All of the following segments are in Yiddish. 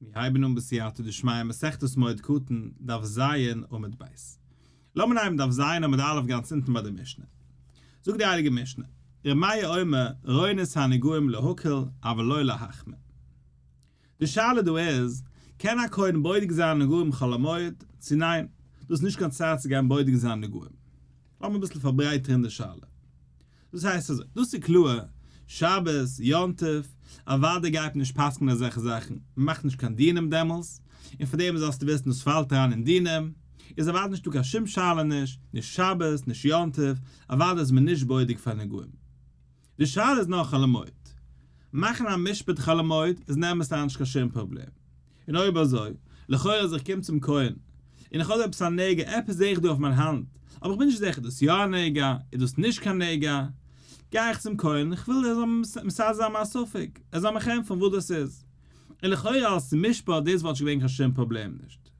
מיר הייבן אן בסייעתא דשמיא מסכת מועד קטן, דף ז עמוד ב'. לאמיר הייבן דף ז עמוד א' גאנץ אונטן ביי די משנה. זאגט די הייליגע משנה, ר' מאיר אומר רואין את הנגעים להקל אבל לא להחמיר. די שאלה דא איז, קען א כהן בודק זיין נגעים חול המועד, צו ניין? דאס איז נישט קיין צייט צו גיין בודק זיין נגעים. לאמיר אביסל פארברייטערן די שאלה. דאס הייסט אזוי, דאס איז קלאר, שבת, יום טוב, אוודאי גייט מען נישט פסק'נען אזעלכע זאכן, מען מאכט נישט קיין דינים דעמאלס, און פאר דעם זאלסטו וויסן דאס פאלט אריין אין דינים, איז אוודאי נישטא קיין שום שאלה נישט, נישט שבת, נישט יום טוב, אוודאי איז מען נישט בודק פאר נגעים. די שאלה איז נאר חול המועד. מאכן א משפט חול המועד איז אין אמת'ן נישט קיין שום פראבלעם. און אויב אזוי, לכאורה אז איך קום צום כהן, און איך האב דא עפעס א נגע, עפעס זעה איך דא אויף מיין האנט, אבער איך בין נישט זיכער איז דאס יא א נגע, איז דאס נישט קיין נגע, גיי איך צום כהן, איך וויל ער זאל מסדר זיין מיין ספק, ער זאל מיך ענטפערן וואס דאס איז. און לכאורה אלס משפט דאס וואלט נישט געווען קיין שום פראבלעם נישט.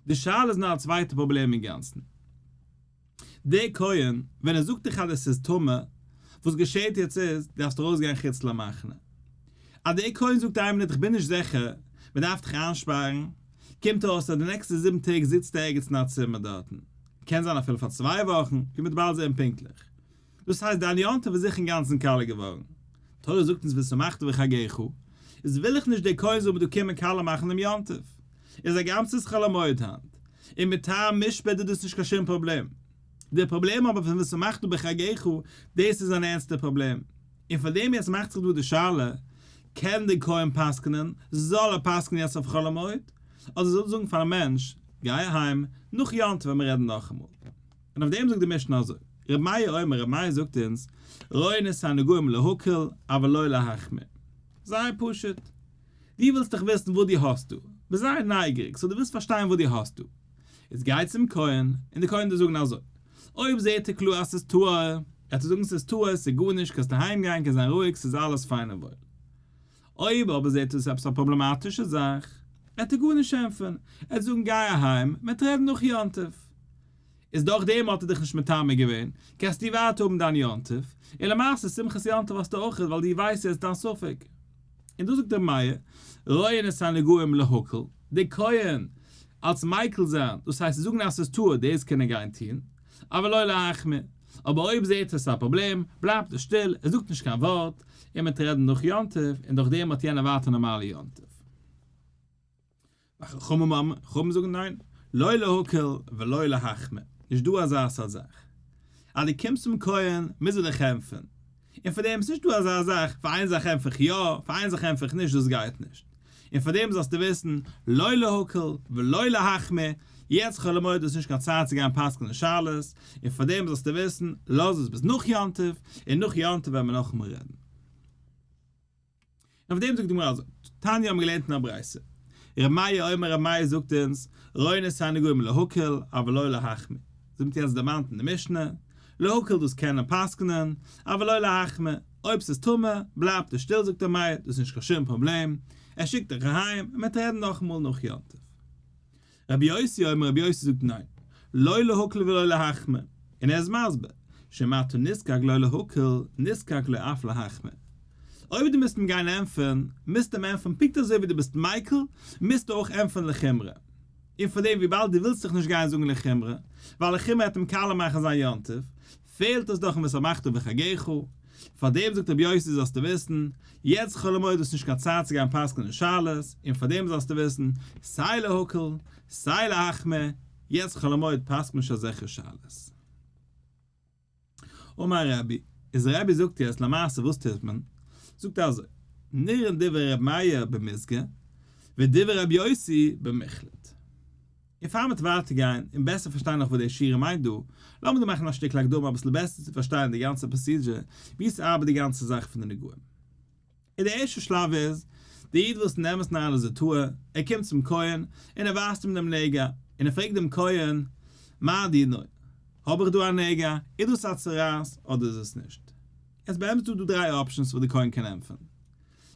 די שאלה איז נאר א צווייטע פראבלעם אינגאנצן. דער כהן, ווען ער זאגט דיך אז עס איז טמא, וואס געשעהט יעצט איז, דו דארפסט ארויסגיין חוץ למחנה. אז דער כהן זאגט איין מינוט איך בין נישט זיכער, מען דארף דיך איינשפארן, קומט אויס אז די נעקסטע זיבן טעג זיצט ער ערגעץ אין א צימער דארטן, קען זיין אפילו פאר צוויי וואכן, ווי מ'וועט באלד זען פונקטליך. דאס הייסט דיין יום טוב איז זיכער אינגאנצן קאלע געווארן. תורה זאגט אונז ושמחת בחגך, איז וויל איך נישט דער כהן זאל מיר דא קומען קאלע מאכן דעם יום טוב. איז הגם ס'איז חול המועד היינט, און מטעם משפט איז דאס נישט קיין שום פראבלעם. דער פראבלעם אבער פון ושמחת בחגך, דאס איז אן ערנסטער פראבלעם. און פאר דעם יעצט מאכט זיך דא די שאלה, קען דער כהן פסק'נען, זאל ער פסק'נען יעצט אויף חול המועד, אדער זאל ער זאגן פאר'ן מענטש, גיי אהיים, נאך יום טוב וועלן מיר רעדן נאכאמאל. און אויף דעם זאגט די משנה אזוי, ר' מאיר אומר, ר' מאיר זאגט אונז, רואין את הנגעים להקל, אבל לא להחמיר. זייער פשוט. דו ווילסט דאך וויסן וואס דו האסט דא, ביסט זייער נייגעריג, so דו ווילסט פארשטיין וואס דו האסט דא. איז גיי צום כהן, און דער כהן וועט דיר זאגן אזוי, אויב זעט ער קלאר אז ס'איז טהור, וועט ער זאגן ס'איז טהור, ס'איז גארנישט, קענסט אהיים גיין, קענסט זיין רואיג, ס'איז אלעס פיין און וואויל. אויב אבער זעט ער ס'איז עפעס א פראבלעמאטישע זאך, וועט ער גארנישט ענטפערן, ער וועט זאגן גיי אהיים, מ'וועט רעדן נאך יום טוב. איז דורך דעם האט ער דיך נישט מטמא געווען, קענסטו ווייטער האבן דיין יום טוב, און למעשה שמחת יום טוב האסטו אויך ווייל דו ווייסט יעצט דיין ספק. און דא זאגט רבי מאיר, רואין את הנגעים להקל, דער כהן אלס מיקל זיין, דאס הייסט זאגן אז ס'איז טהור, דאס קען ער גיין טון, אבל לא להחמיר, אבער אויב זעט ער ס'איז א פראבלעם, בלייבט ער שטיל, ער זאגט נישט קיין ווארט, און מ'וועט רעדן נאך יום טוב, און דורך דעם האט יענער ווייטער נארמאלע יום טוב. וחכמים אומרים, חכמים זאגן ניין, לא להקל ולא להחמיר, נישט דא אזא סארט זאך. אז דו קומסט צום כהן מוז ער דיך ענטפערן, און פאר דעם איז נישט דא אזא זאך, פאר איין זאך ענטפער איך יא, פאר איין זאך ענטפער איך נישט, דאס גייט נישט. און פאר דעם זאלסטו וויסן, לא להקל ולא להחמיר, יעצט חול המועד איז נישט קיין צייט צו גיין פסק'נען שאלות, און פאר דעם זאלסטו וויסן, לאז עס ביז נאך יום טוב, און נאך יום טוב וועלן מיר נאכאמאל רעדן. און אויף דעם זאגט די גמרא אזוי, תניא האבן מיר געלערנט אין א ברייתא, ר' מאיר אומר ר' מאיר זאגט אונז, רואין את הנגעים להקל אבל לא להחמיר, אזוי ווי מ'האט יעצט דערמאנט אין די משנה, להקל דאס קען מען פסק'נען, אבל לא להחמיר, אויב ס'איז טמא, בלייבט ער שטיל זאגט ר' מאיר, דאס איז נישט קיין שום פראבלעם, ער שיקט דיך אהיים, און מ'וועט רעדן נאכאמאל נאך יום טוב. רבי יוסי אומר רבי יוסי זאגט ניין, לא להקל ולא להחמיר, און ער איז מסביר, שאם אתה נזקק לו להקל, נזקק לו אף להחמיר. אויב דו מוזט אים גיין ענטפערן, מוזטו אים ענטפערן פונקט אזוי ווי דו ביסט מיקל, מוזטו אויך ענטפערן לחומרא. און פאר דעם וויבאלד דו ווילסט זיך נישט גיין זאגן לחומרא, ווייל לחומרא וועט אים קאלע מאכן זיין יום טוב, פעלט עס דאך אין ושמחת בחגך. פאר דעם זאגט רבי יוסי זאלסטו וויסן, יעצט חול המועד איז נישט קיין צייט צו גיין פסק'נען שאלות, און פאר דעם זאלסטו וויסן, סיי להקל, סיי להחמיר, יעצט חול המועד פסק'ט מען נישט אזעלכע שאלות. אמר רבי, איז רבי זאגט יעצט למעשה וואס טוט מען? זאגט ער אזוי, נראין דברי רבי מאיר במוסגר, ודברי רבי יוסי במוחלט. און פאר מ'וועט ווייטער גיין און בעסער פארשטיין נאך וואס די שורה מיינט דא, לאמיר דא מאכן א שטיקל הקדמה אביסל בעסער צו פארשטיין די גאנצע procedure, ווי ס'ארבעט די גאנצע זאך פון די נגעים. און די ערשטע שלב איז, די איד וואס אין אמת'ן אריין איז ער טהור, ער קומט צום כהן, און ער ווייזט אים דעם נגע, און ער פרעגט דעם כהן, מה דינו? האב איך דא א נגע? איז דאס א צרעת אדער איז עס נישט? יעצט באמת איז דא דריי options וואס די כהן קען ענטפערן.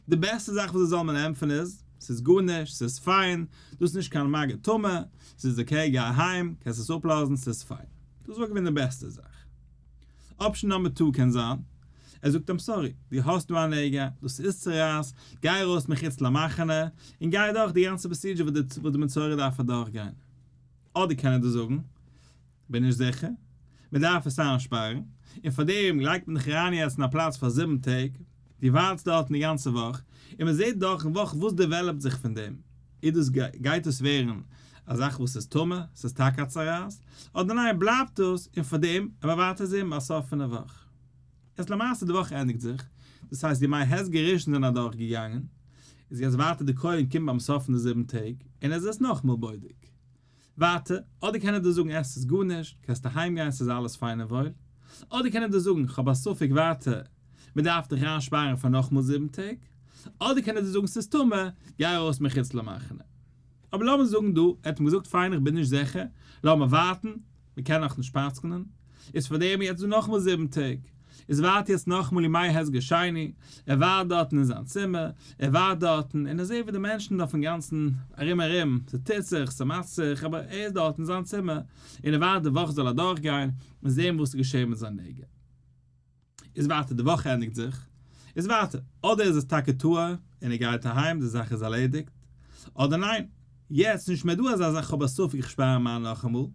די בעסטע זאך וואס זיי זאל מען ענטפערן איז, ס'איז גארנישט, ס'איז פיין, דאס איז נישט קיין מגע טמא, ס'איז okay, גיי אהיים, קענסט עס אפלאזן, ס'איז פיין. דאס וואלט געווען די בעסטע זאך. option number two קען זיין, ער זאגט אים sorry, דו האסט דא א נגע, דאס איז צרעת, גיי ארויס מחוץ למחנה, און גיי אדורך די גאנצע procedure וואס די מצורע דארף אדורכגיין. אדער קען ער דיר זאגן, כ'בין נישט זיכער, מען דארף עס איינשפארן, און פאר דעם לייגט מען דיך אריין יעצט אין א פלאץ פאר זיבן טעג, דו ווארטסט דארטן די גאנצע וואך, און מען זעט דורכן וואך וואס develop ט זיך פון דעם, איז דאס גייט דאס ווערן א זאך וואס איז טמא, ס'איז טאקע א צרעת, אדער ניין בלייבט דאס, און פאר דעם און מען ווארט עס זען ביי סוף פון די וואך. יעצט למעשה די וואך ענדיגט זיך, דאס הייסט די ימי הסגר ראשון זענען אדורך געגאנגען, איז יעצט ווייטער די כהן קומט ביים סוף פון די זיבן טעג, און ער איז עס נאכמאל בודק. ווייטער, אדער קען ער דיר זאגן עס איז גארנישט, קענסט אהיים גיין ס'איז אלעס פיין און וואויל, אדער קען ער דיר זאגן כ'האב א ספק ווייטער, מ'דארף דיך איינשפארן פאר נאכמאל זיבן טעג, אדער קען ער דיר זאגן ס'איז טמא, גיי ארויס מחוץ למחנה. אבער לאמיר זאגן דא, ער האט אים געזאגט פיין איך בין נישט זיכער, לאמיר ווארטן, מ'קען נאכנישט פסק'נען, איז פאר דעם יעצט דא נאכמאל זיבן טעג, איז ווארט יעצט נאכמאל ימי הסגר שני, ער ווארט דארטן אין זיין צימער, ער ווארט דארטן און ער זעט ווי די מענטשן אויפן גאנצן ארום ארום, ס'טוט זיך, ס'מאכט זיך, אבער ער איז דארט אין זיין צימער, און ער ווארט די וואך זאל אדורך גיין, און זען וואס איז געשען מיט זיין נגע. איז ווייטער די וואך ענדיגט זיך, איז ווייטער, אדער איז עס טאקע טהור און ער גייט אהיים די זאך איז ארלעדיגט, אדער ניין, יעצט נישט מער דא אזא זאך כ'האב א ספק איך שפאר מיין נאכאמאל,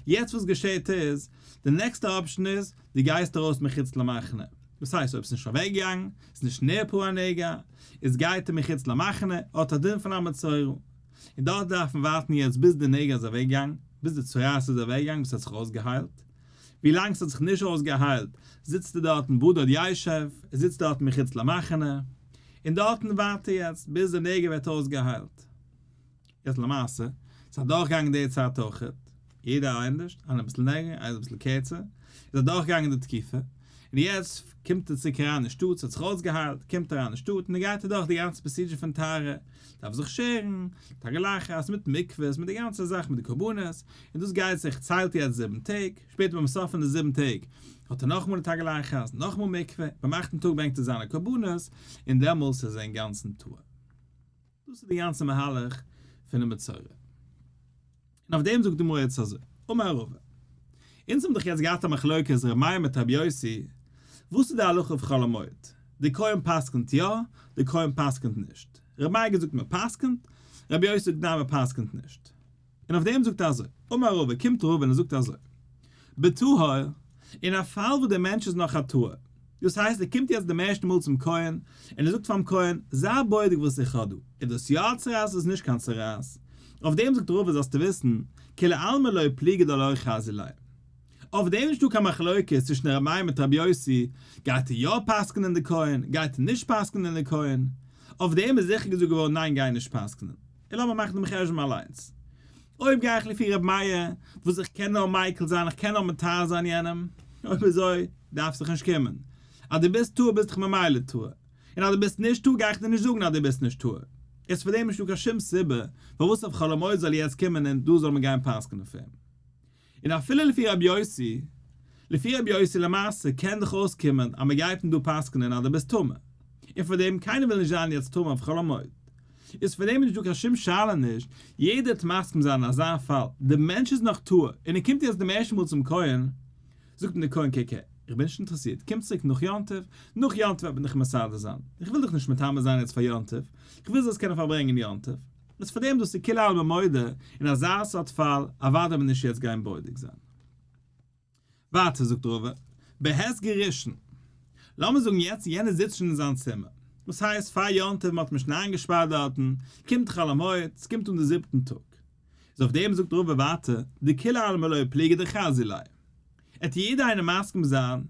יעצט וואס געשעהט איז, די next ע option איז, דו גייסט ארויס מחוץ למחנה, דאס הייסט אויב ס'איז נישט אוועקגעגאנגען, ס'איז נישט נרפא הנגע, איז גייט ער מחוץ למחנה, האט א דין פון א מצורע, און דארט דארף מען ווארטן יעצט ביז די נגע איז אוועקגעגאנגען, ביז די צרעת איז אוועקגעגאנגען, ביז ס'האט זיך אויסגעהיילט. ווי לאנג ס'האט זיך נישט אויסגעהיילט זיצט ער דארטן בדד ישב, ער זיצט דארטן מחוץ למחנה, און דארטן ווארט ער יעצט ביז די נגע ווערט אויסגעהיילט. יעצט למעשה, ס'איז אדורכגעגאנגען די צייט אויכעט, יעדער אנדערש, איינער אביסל לענגער, איינער אביסל קערצער, איז אדורכגעגאנגען די תקופה, און יעצט קומט ער צוריק אריין אין שטאט, ס'האט זיך אויסגעהיילט, קומט אריין אין שטאט, און ער גייט אדורך די גאנצע procedure פון טהרה, דארף זיך שערן, תגלחת, מיט מקוואות, מיט די גאנצע זאך מיט די קרבנות, און דאס גייט זיך ציילט יעצט זיבן טעג, שפעטער ביים סוף פון די זיבן טעג האט ער נאכאמאל א תגלחת, נאכאמאל מקווה, ביים אכטן טאג ברענגט ער זיינע קרבנות, און דעמאלס איז ער אינגאנצן טהור. דאס איז די גאנצע מהלך פונעם מצורע. און אויף דעם זאגט די גמרא יעצט אזוי, אמר רבא, אונז האבן דאך יעצט געהאט א מחלוקת ר' מאיר מיט רבי יוסי, וואס איז די הלכה אויף חול המועד? די כהן פסק'נט יא, די כהן פסק'נט נישט. ר' מאיר געזאגט מען פסק'נט, רבי יוסי זאגט ניין מען פסק'נט נישט. און אויף דעם זאגט ער אזוי, אמר רבא, קומט רבא און ער זאגט אזוי, בטהור, אין א פאל וואס דער מענטש איז נאך א טהור, דאס הייסט ער קומט יעצט דעם ערשטן מאל צום כהן, און ער זאגט פאר'ן כהן, זיי בודק וואס איך האב דא, איז דאס יא א צרעת איז נישט קיין צרעת? אויף דעם זאגט רבא זאלסטו וויסן, כולי עלמא לא פליגי דלא חזי ליה. אויף דעם נישטא קיין מחלוקת צווישן ר' מאיר מיט רבי יוסי, גייט ער יא פסק'נען די כהן, גייט ער נישט פסק'נען די כהן? אויף דעם איז זיכער געזאגט געווארן ניין גיי נישט פסק'נען. און לאמיר מאכן דעם חשבון אליינס. אויב גיי איך לפי ר' מאיר, וואס איך קען נאר מיקל זיין, איך קען נאר מטהר זיין יענעם, אויב אזוי דארפסט דיך נישט קומען. אז דו ביסט טהור ביסט דאך ממילא טהור. און אז דו ביסט נישט טהור גיי איך דיר נישט זאגן אז דו ביסט נישט טהור. איז פאר דעם נישטא קיין שום סיבה פארוואס אויף חול המועד זאל יעצט קומען און דא זאל מען גיין פסק'נען פאר אים. און אפילו לפי רבי יוסי, לפי רבי יוסי למעשה קען דאך אויסקומען אז מען גייט אים דא פסק'נען אז דו ביסט טמא, און פאר דעם קיינער וויל נישט זיין יעצט טמא אויף חול המועד, איז פאר דעם נישט דא קיין שום שאלה נישט, יעדער וועט מסכים זיין אין אזא פאל, די מענטש איז נאך טהור און ער קומט יעצט דעם ערשטן מאל צום כהן, זאגט אים דער כהן קוק הער, איך בין נישט אינטערעסירט, קום צוריק נאך יום טוב, נאך יום טוב וועט מען דיך מסדר זיין, איך וויל דיך נישט מטמא זיין יעצט פאר יום טוב, איך וויל זאלסט קענען פארברענגען יום טוב. איז פאר דעם דאס איז כולי עלמא מודה, אין אזא סארט פאל אוודאי מען נישט יעצט גיין בודק זיין. ווייטער זאגט רבא, בהסגר ראשון, לאמיר זאגן יעצט יענער זיצט שוין אין זיין צימער, דאס הייסט פאר יום טוב מען האט אים שוין איינגעשפארט דארטן, קומט חול המועד, ס'קומט אן די זיבטן טאג, איז אויף דעם זאגט רבא ווייטער, דכולי עלמא לא פליגי דחזי ליה, עט יעדער איינער מסכים זיין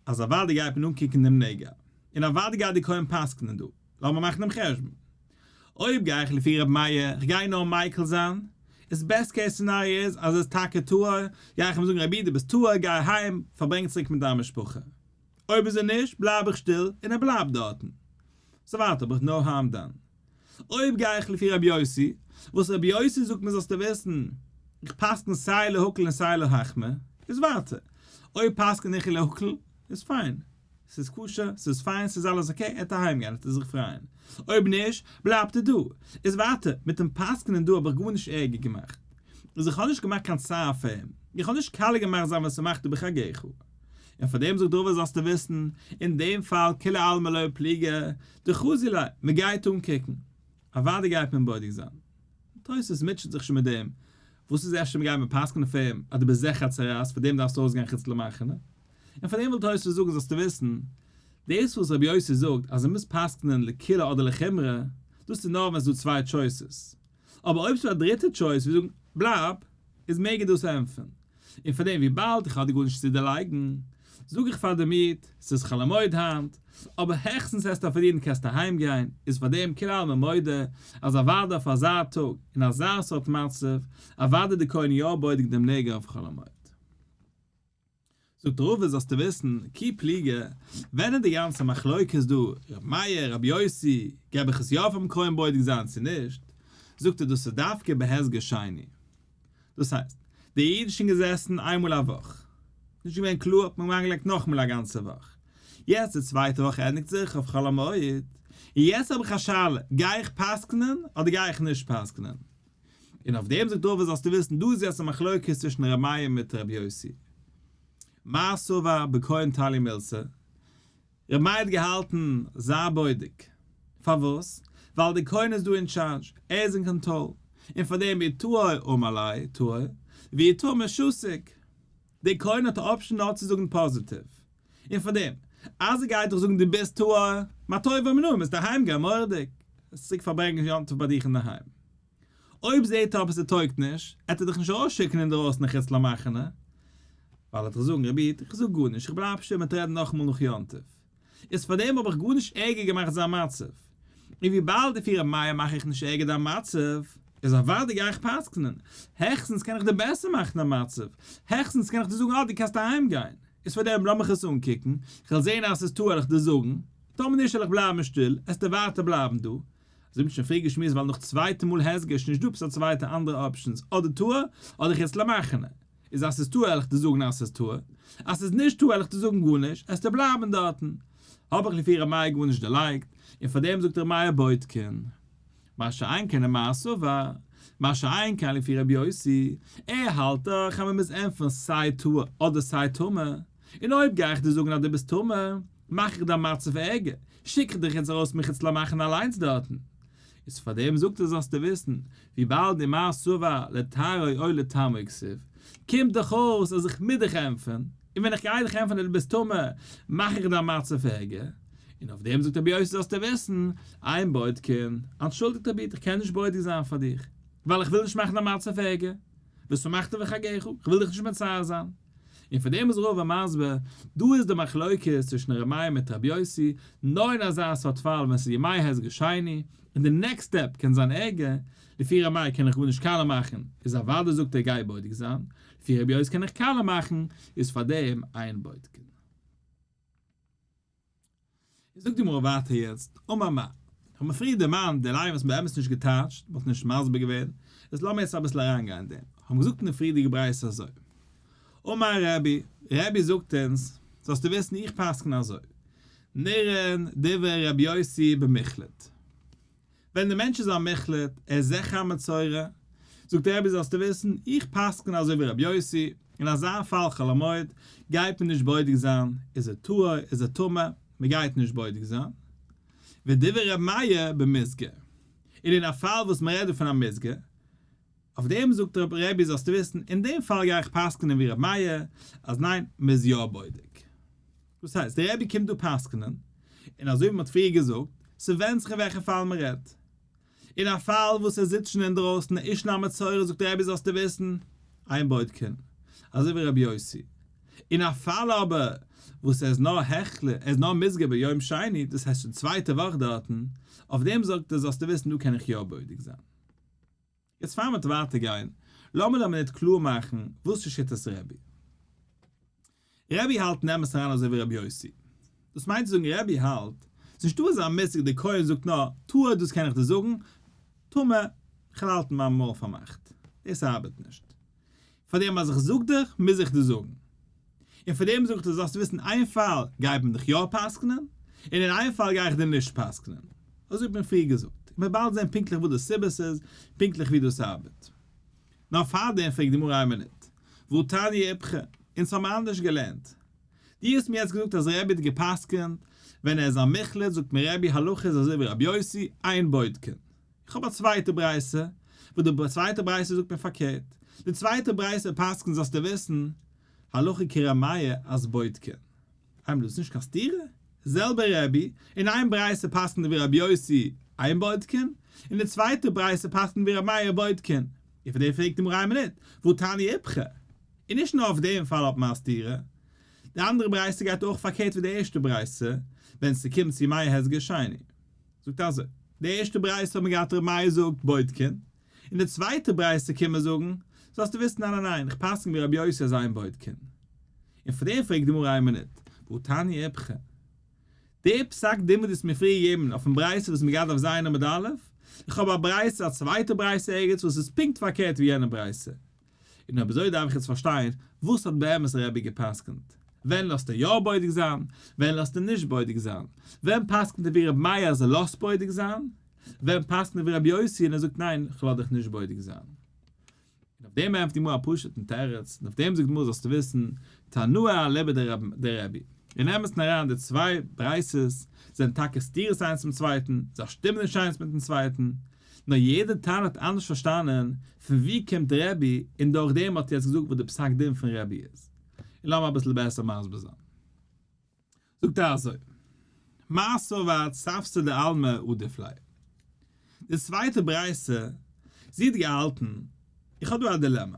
אז אוודאי גייט מען אנקוקן דעם נגע, און אוודאי גייט די כהן פסק'נען דא, לאמיר מאכן דעם חשבון. אויב גיי איך לפי רבי מאיר, איך גיי נאר מיקל זיין, איז best case scenario איז אז ער איז טאקע טהור, גיי איך אים זאגן רבי דו ביסט טהור גיי אהיים, פארברענג צוריק מיט דיין משפחה. אויב איז ער נישט, בלייב איך שטיל און ער בלייבט דארטן. so ווייטער האב איך no harm done. אויב גיי איך לפי רבי יוסי, וואס רבי יוסי זאגט מיר זאלסטו וויסן, איך פסק'ן סיי להקל און סיי להחמיר, איז ווייטער. אויב פסק'ן איך להקל, איז פיין. ס'איז כשר, ס'איז פיין, ס'איז אלעס okay, ער וועט אהיים גיין, ער וועט זיך פרייען. אויב נישט, בלייבט ער דא. איז ווייטער, מיט דעם פסק'נען דא האב איך גארנישט ערגער געמאכט. איז איך האב נישט געמאכט קיין צער פאר אים. איך האב נישט קאליע געמאכט זיין ושמחת בחגך. און פאר דעם זאגט רבא זאלסטו וויסן, אין דעם פאל כולי עלמא לא פליגי דחזי ליה, מען גייט אנקוקן, אוודאי גייט מען בודק זיין. תוספות מוטשעט זיך שוין מיט דעם, וואס איז אפשר מ'גייט מיר פסק'נען פאר אים אז דו ביסט זיכער א צרעת פאר דעם דארפסטו ארויסגיין חוץ למחנה, און פאר דעם וויל תוספות זאגן זאלסטו וויסן, דאס וואס רבי יוסי זאגט אז מ'מוז פסק'נען לקולא אדער לחומרא, דאס איז נאר ווען ס'איז דא צוויי choices, אבער אויב ס'איז דא א דריטע choice ווי זאגן בלייב, איז מעג ער דאס ענטפערן. און פאר דעם וויבאלד איך האב דיר גארנישט צו דערלייגן, זאג איך פאר דעם איד, ס'איז חול המועד היינט, אבער העכסטנס העסטו פארלירן קענסטו אהיים גיין, איז פאר דעם כולי עלמא מודה אז אוודאי אויף אזא טאג, אין אזא סארט מצב, אוודאי די כהן יא בודק דעם נגע אויף חול המועד. זאגט רבא זאלסטו וויסן, כי פליגי, ווען איז די גאנצע מחלוקת דא, ר' מאיר, ר' יוסי, געב איך עס יא פאר'ן כהן בודק זיין צו נישט, זאגט ער דאס איז דווקא בהסגר שני. דאס הייסט, דער איד איז שוין געזעסן איינמאל א וואך, נישט געווען קלאר האט מען אים אריינגעלייגט נאכאמאל א גאנצע וואך, יעצט די צווייטע וואך ענדיגט זיך אויף חול המועד, און יעצט האב איך א שאלה, גיי איך פסק'נען אדער גיי איך נישט פסק'נען? און אויף דעם זאגט רבא זאלסטו וויסן, דא איז יעצט א מחלוקת צווישן ר' מאיר מיט ר' יוסי. מר סבר בכהן תליא מילתא, ר' מאיר האט געהאלטן זיי בודק. פארוואס? ווייל די כהן איז דא אין טשארדזש, ער איז אין קאנטראל, און פאר דעם אי טהור אמר ליה טהור, ואי טמא שתיק. דער כהן האט א option נאר צו זאגן פאזיטיוו. און פאר דעם, אז ער גייט דיך זאגן דו ביסט טהור, מה טוב ומה נעים, וועסטו אהיים גיין מורא'דיג, וועסט צוריק פארברענגען יום טוב ביי דיך אינדערהיים. אויב זעהט ער אבער ס'טויגט נישט, עט ער דיך נישט ארויסשיקן אינדערויסן חוץ למחנה, ווייל ער וועט דיך זאגן, רבי איד, איך זאג גארנישט, איך בלייב שטיל מ'וועט רעדן נאכאמאל נאך יום טוב. איז פארדעם האב איך גארנישט ערגער געמאכט זיין מצב. און וויבאלד לפי ר' מאיר מאך איך נישט ערגער דיין מצב, איז אוודאי גיי איך פסק'נען. העכסטנס קען איך דיר בעסער מאכן דיין מצב. העכסטנס קען איך דיר זאגן אה דו קענסט אהיים גיין. איז פארדעם לאמיך עס אנקוקן, כ'וועל זעהן אז ס'איז טהור וועל איך דיר זאגן, טאמער נישט וועל איך בלייבן שטיל, עסטו ווייטער בלייבן דא. אזוי האט מען שוין פריער געשמועסט ווייל נאך צווייטע מאל הסגר איז נישט דא עפעס א צווייטע אנדערע options אדער טהור אדער חוץ למחנה. איז אז ס'איז טהור וועל איך דיר זאגן אז ס'איז טהור, אז ס'איז נישט טהור וועל איך דיר זאגן גארנישט, עסטו בלייבן דארטן. האב איך לפי ר' מאיר גארנישט דערלייגט, און פאר דעם זאגט ר' מאיר בודקין. מה שאין כן ומר סבר, מה שאין כן לפי ר' יוסי, ער האלט דאך אז מ'מוז ענטפערן סיי טהור אדער סיי טמא, און אויב גיי איך דיר זאגן אז דו ביסט טמא, מאך איך דיין מצב ערגער, שיק איך דיך יעצט ארויס מחוץ למחנה אליינס דארטן. איז פאר דעם זאגט ער זאלסטו וויסן, וויבאלד ומר סבר לטהרו או לטמאו כתיב, קומט דאך אויס אז איך מוז דיך ענטפערן, און ווען איך גיי דיך ענטפערן אז דו ביסט טמא, מאך איך דיין מצב ערגער. און אויף דעם זאגט רבי יוסי זאלסטו וויסן, אין בודקין, אנטשולדיגט רבי איד איך קען נישט בודק זיין פאר דיך, ווייל איך וויל נישט מאכן דיין מצב ערגער, ושמחת בחגך, איך וויל דיך נישט מצער זיין. און פאר דעם איז רבא מסביר, דא איז די מחלוקת צווישן ר' מאיר מיט ר' יוסי, נאר אין אזא סארט פאל ווען ס'איז ימי הסגר שני, און די next step קען זיין ערגער, לפי ר' מאיר קען איך גארנישט קאלע מאכן, איז אוודאי זאגט ער גיי בודק זיין, לפי ר' יוסי קען איך קאלע מאכן, איז פאר דעם אין בודקין. זאגט די גמרא ווייטער יעצט, אמר מר. האט מען פריער דערמאנט די line וואס מ'האט באמת נישט געטייטשט, מ'האט נישט מסביר געווען, איז לאמיר יעצט אביסל אריינגיין אין דעם. האבן געזאגט אין די פריערדיגע ברייתא אזוי, אמר רבי, רבי זאגט אונז, זאלסטו וויסן איך פסק'ן אזוי, נראין דברי רבי יוסי במוחלט. ווען דער מענטש איז א מוחלט, ער איז זיכער א מצורע, זאגט דער רבי זאלסטו וויסן, איך פסק'ן אזוי ווי רבי יוסי, אין אזא פאל חול המועד גייט מען נישט בודק זיין, איז ער טהור, איז ער טמא, מען גייט נישט בודק זיין. ודברי רבי מאיר במוסגר, און אין א פאל וואס מען רעדט דא פון א מוסגר, אויף דעם זאגט רבי זאלסטו וויסן, אין דעם פאל גיי איך פסק'נען ווי רבי מאיר, אז ניין, מען איז יא בודק. דאס הייסט, דער רבי קומט דא פסק'נען, און אזוי ווי מען האט פריער געזאגט, ס'ווענדט זיך אין וועלכע פאל מען רעדט. אין א פאל וואס ער זיצט שוין אינדרויסן, ער איז שוין א מצורע, זאגט דער רבי זאלסטו וויסן, אין בודקין, אזוי ווי רבי יוסי. אין א פאל אבער וואס ער איז נאר החליט, ער איז נאר מוסגר ביום שני, דאס הייסט שוין צווייטע וואך דארטן, אויף דעם זאגט ער זאלסטו וויסן דא קען איך יא בודק זיין. יעצט פאר מ'וועט ווייטער גיין, לאמיר א מינוט קלאר מאכן וואס איז שיטת רבי. רבי האלט אין אמת אריין אזוי ווי רבי יוסי. דאס מיינט צו זאגן רבי האלט, ס'איז נישטא אזא מושג דער כהן זאגט נאר טהור דאס קען איך דיר זאגן, טמא, כ'וועל האלטן מיין מויל פארמאכט. דאס ארבעט נישט. פאר דעם אז איך זאג דיך, מוז איך דיר זאגן. און פאר דעם זאג איך דיר זאלסטו וויסן איין פאל גייט מען דיך יא פסק'נען, און אין איין פאל גיי איך דיר נישט פסק'נען. אזוי האט מען פריער געזאגט. און מ'וועט באלד זען פונקטליך וואס די סיבות איז, פונקטליך ווי דאס ארבעט. נאר פאר דעם פרעגט די גמרא איין מינוט, והא תניא איפכא, אונז האבן אנדערש געלערנט. דו האסט מיר יעצט געזאגט אז רבי האט גע'פסק'נט ווען ער איז א מוחלט זאגט מיר רבי הלכה איז אזוי ווי רבי יוסי אין בודקין. איך האב א צווייטע ברייתא וואס די צווייטע ברייתא זאגט מיר פארקערט. די צווייטע ברייתא פסק'נט זאלסטו וויסן הלכה כר' מאיר אז בודקין. איינמאל דאס איז נישט קיין סתירה, זעלבע רבי, אין איין ברייתא פסק'נט ווי רבי יוסי אין בודקין, אין די צווייטע ברייתא פסק'נט ווי רבי מאיר בודקין. און פאר דעם פרעגט די גמרא איין מינוט, והא תניא איפכא? און נישט נאר אויף דעם פאל האט מען א סתירה, די אנדערע ברייתא גייט אויך פארקערט ווי די ערשטע ברייתא, ווען ס'קומט צו ימי הסגר שני. זאגט אזוי, די ערשטע ברייתא האט מען געהאט ר' מאיר זאגט בודקין, און די צווייטע ברייתא קומט מען זאגן, זאלסטו וויסן ניין ניין ניין, איך פסק'ן ווי רבי יוסי אז אין בודקין. און פאר דעם פרעגט די גמרא איין מינוט, והא תניא איפכא? די פסק דין וואס דו האסט מיר פריער געגעבן אויפן ברייתא וואס מ'גייט אויף ז' עמוד א', איך האב א ברייתא א צווייטע ברייתא ערגעץ וואס איז פונקט פארקערט ווי יענע ברייתא. און אויב אזוי דארף איך יעצט פארשטיין וואס האט באמת רבי גע'פסק'נט? ווען לאזט ער יא בודק זיין? ווען לאזט ער נישט בודק זיין? ווען פסק'נט ער ווי רבי מאיר אז ער לאזט בודק זיין? ווען פסק'נט ער ווי רבי יוסי און ער זאגט ניין כ'לאז דיך נישט בודק זיין? און אויף דעם ענטפערט די גמרא א פשוט'ן תירוץ, און אויף דעם זאגט די גמרא זאלסטו וויסן, תנאי אליבא דרבי. אין אמת'ן אריין די צוויי ברייתות זענען טאקע סתירות איינס צום צווייטן, זיי שטימען נישט איינס מיט'ן צווייטן, נאר יעדער תנא האט אנדערש פארשטאנען פון וואו קומט רבי, און דורך דעם האט ער יעצט געזאגט וואס די פסק דין פון רבי איז. און לאמיר אביסל בעסער מסביר זיין. זאגט ער אזוי, מר סבר צוותא דעלמא עדיף ליה. די צווייטע ברייתא, זי האט געהאלטן, איך האב דא א דילעמא.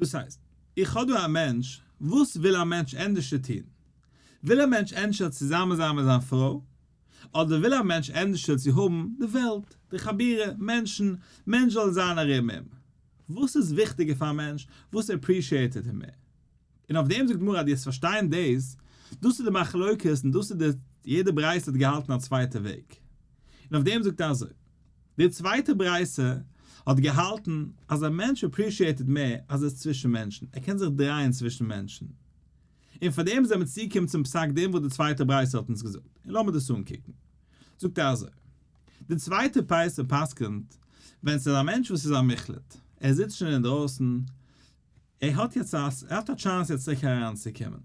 דאס הייסט, איך האב דא א מענטש, וואס וויל א מענטש ענדערשער טון? וויל א מענטש ענדערשער צוזאמען זיין מיט זיין פרוי? אדער וויל א מענטש ענדערשער צו האבן די וועלט, די חבורה, מענטשן, מענטש זאלן זיין ארום אים? וואס איז וויכטיגער פאר א מענטש? וואס appreciate ט ער מער? און אויף דעם זאגט גמרא אז דו וועסט פארשטיין דאס, דאס איז די מחלוקת און דאס איז די, יעדע ברייתא האט געהאלטן א צווייטע וועג. און אויף דעם זאגט ער אזוי, די צווייטע ברייתא האט געהאלטן אז א מענטש appreciate ט מער אז ער איז צווישן מענטשן, ער קען זיך דרייען צווישן מענטשן. און פאר דעם זענען מיר צוגעקומען צום פסק דין וואס די צווייטע ברייתא האט אונז געזאגט. און לאמיר דאס אנקוקן. זאגט ער אזוי, די צווייטע ברייתא פסק'נט ווען ס'איז א מענטש וואס איז א מוחלט, ער זיצט שוין אינדרויסן, ער האט יעצט א ער האט א chance יעצט צוריק אריינצוקומען.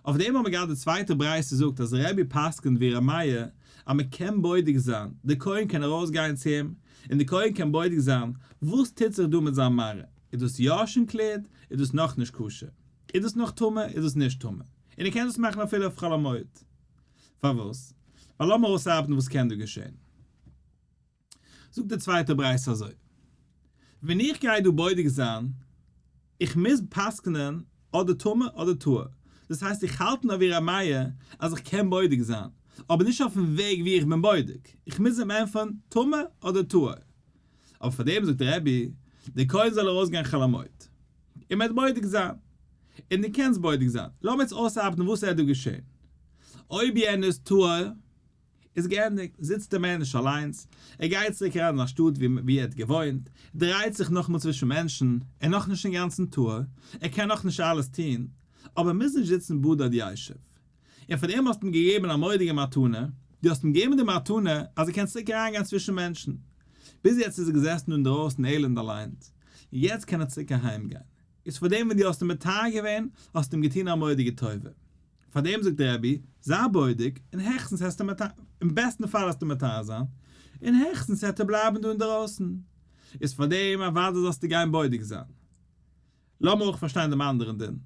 אויף דעם האבן מיר געהאט די צווייטע ברייתא זאגט אז רבי פסק'נט ווי ר' מאיר אז מען קען בודק זיין, די כהן קען ארויסגיין צו אים און די כהן קען בודק זיין וואס טוט זיך דא מיט זיין מראה, איז דאס יא שוין cleared, איז דאס נאכנישט כשר, איז דאס נאך טמא, איז דאס נישט טמא, און ער קען דאס מאכן אפילו אויף חול המועד. פארוואס? ווייל לאמיר אויסארבעטן וואס קען דא געשען. זאגט די צווייטע ברייתא אזוי, ווען איך גיי דא בודק זיין, איך מוז פסק'נען אדער טמא אדער טהור, דאס הייסט איך האלט נאר ווי ר' מאיר אז איך קען בודק זיין, אבער נישט אויפן וועג ווי איך בין בודק, איך מוז אים ענטפערן טמא אדער טהור. אבער פאר דעם זאגט רבי, דער כהן זאל ארויסגיין חול המועד, און מען וועט בודק זיין, און דו קענסט בודק זיין, לאמיר יעצט אויסארבעטן וואס ער האט דא געשען, אויב יענער איז טהור, איז געענדיגט, זיצט דער מענטש אליינס, ער גייט צוריק אריין אין א שטאט וואו ער האט געוואוינט, דרייט זיך נאכאמאל צווישן מענטשן, ער איז נאכנישט אינגאנצן טהור, ער קען נאכנישט אלעס טון, אבער ער מוז נישט זיצן בדד ישב. און פאר דעם האסטו אים געגעבן א מורא'דיגע מתנה, דו האסט אים געגעבן די מתנה אז ער קען צוריק אריינגיין צווישן מענטשן. ביז יעצט איז ער געזעסן אינדרויסן עלענד אליינס, און יעצט קען ער צוריק אהיימגיין. איז פאר דעם ווען דו האסט אים מטהר געווען, האסטו אים געטון א מורא'דיגע טובה. פאר דעם זאגט דער רבי, זיי בודק, און העכסטנס העסטו מטהר, אין בעסטן פאל העסטו מטהר זיין, און העכסטנס העט ער בלייבן דא אינדערויסן. איז פאר דעם אוודאי זאלסטו גיין בודק זיין. לאמיר אויך פארשטיין דעם אנדערן דין,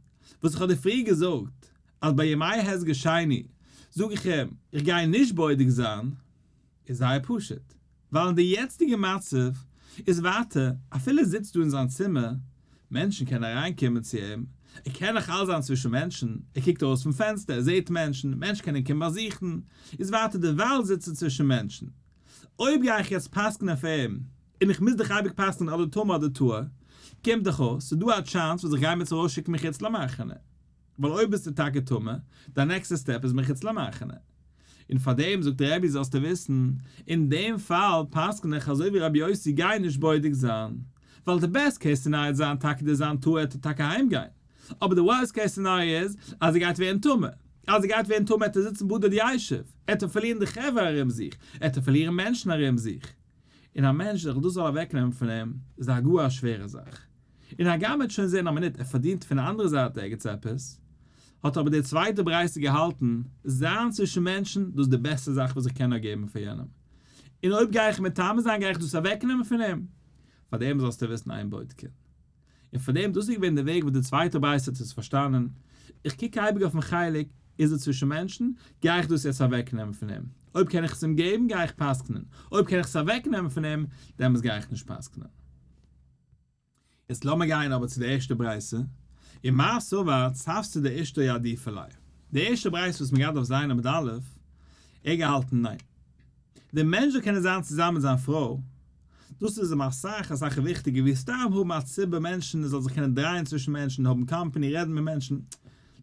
וואס איך האב דיר פריער געזאגט, אז ביי ימי הסגר שני, זאג איך אים, איך גיי נישט בודק זיין, איז זייער פשוט, ווייל אין די יעצטיגע מצב איז ווייטער, אפילו ער זיצט דא אין זיין צימער, מענטשן קענען אריינקומען צו אים, ער קען נאך אלץ זיין צווישן מענטשן, ער קוקט ארויס פון פענסטער, ער זעט מענטשן, מענטשן קענען קומען באזוכן, איז ווייטער דערווייל זיצט ער צווישן מענטשן. אויב גיי איך יעצט פסק'נען פאר אים, און איך מוז דאך אייביג פסק'נען אדער טמא אדער טהור, קומט דאך אויס, ס'איז דא א chance וואס איך גיי אים יעצט ארויסשיקן מחוץ למחנה. ווייל אויב ביסטו טאקע טמא, דיין נעקסטע step איז מחוץ למחנה. און פאר דעם זאגט רבי זאלסטו וויסן, אין דעם פאל פסק'ן איך אזוי ווי רבי יוסי גיי נישט בודק זיין, ווייל די best case scenario זיין טאקע די זיין טהור ער טאקע אהיים גיין, אבער די worst case scenario איז אז ער גייט ווערן טמא, אז ער גייט ווערן טמא עט ער זיצן בדד ישב, עט ער פארלירן די חברה ארום זיך, עט ער פארלירן מענטשן ארום זיך, און א מענטש זיך דאס זאל אוועקנעמען פון אים איז א גאר א שווערע זאך. און הגם מ'וועט שוין זען א מינוט ער פארדינט פון די אנדערע זייט ערגעץ עפעס. האט אבער די צווייטע ברייתא געהאלטן, זיין צווישן מענטשן, דאס איז די בעסטע זאך וואס איך קען נאר געבן פאר יענעם, און אויב גיי איך מטמא זיין גיי איך דאס אוועקנעמען פון אים, פאר דעם זאלסטו וויסן אין בודקין. און פאר דעם, דאס איז געווען די וועג וואס די צווייטע ברייתא האט עס פארשטאנען, איך קוק אייביג אויפן חלק, איז ער צווישן מענטשן, גיי איך דאס יעצט אוועקנעמען פון אים, אויב קען איך עס אים געבן גיי איך פסק'נען, אויב קען איך עס אוועקנעמען פון אים, דעמאלטס גיי איך נישט פסק'נען. יעצט לאמיר גיין אבער צו די ערשטע ברייתא, ומר סבר צוותא דאשתו עדיפא ליה. די ערשטע ברייתא וואס מ'גייט דארף זיין עמוד א', ער האט געהאלטן ניין. דער מענטש זאל קענען זיין צוזאמען מיט זיין פרוי, דאס איז אים אסאך אסאך וויכטיגער ווי סתם האבן א ציבור מענטשן, ער זאל זיך קענען דרייען צווישן מענטשן, האבן קאמפאני, רעדן מיט מענטשן,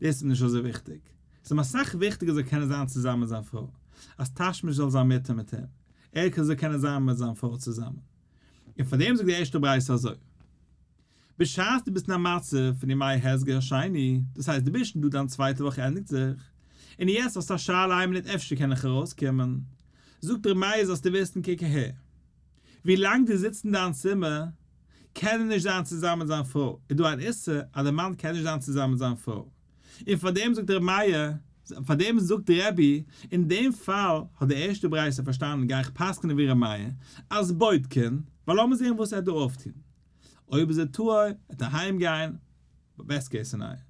דאס איז אים נישט אזוי וויכטיג. עס איז אים אסאך וויכטיגער זאל קענען זיין צוזאמען מיט זיין פרוי, אז תשמיש זאל זיין מותר מיט אים, ער זאל קענען זיין מיט זיין פרוי צוזאמען. און פאר דעם זאגט די ערשטע ברייתא אזוי, בשעת דו ביסט אין א מצב פון ימי הסגר השני, דאס הייסט דו ביסט שוין דא דיין צווייטע וואך ענדיגט זיך, און יעצט האסטו א שאלה איין מינוט אפשר קען איך ארויסקומען, זאגט ר' מאיר זאלסטו וויסן קוק אהער, ווי לאנג דו זיצט אין דיין צימער קען ער נישט זיין צוזאמען מיט זיין פרוי, איז דא אן איסור אז דער מאן קען נישט זיין צוזאמען מיט זיין פרוי, און פאר דעם זאגט ר' מאיר, פאר דעם זאגט רבי, אין דעם פאל האט די ערשטע ברייתא פארשטאנען גיי איך פסק'נען ווי ר' מאיר, אז בודקין, ווייל לאמיר זען וואס ער וועט דא אויפטון. אויב איז ער טהור, וועט ער אהיים גיין, best case scenario.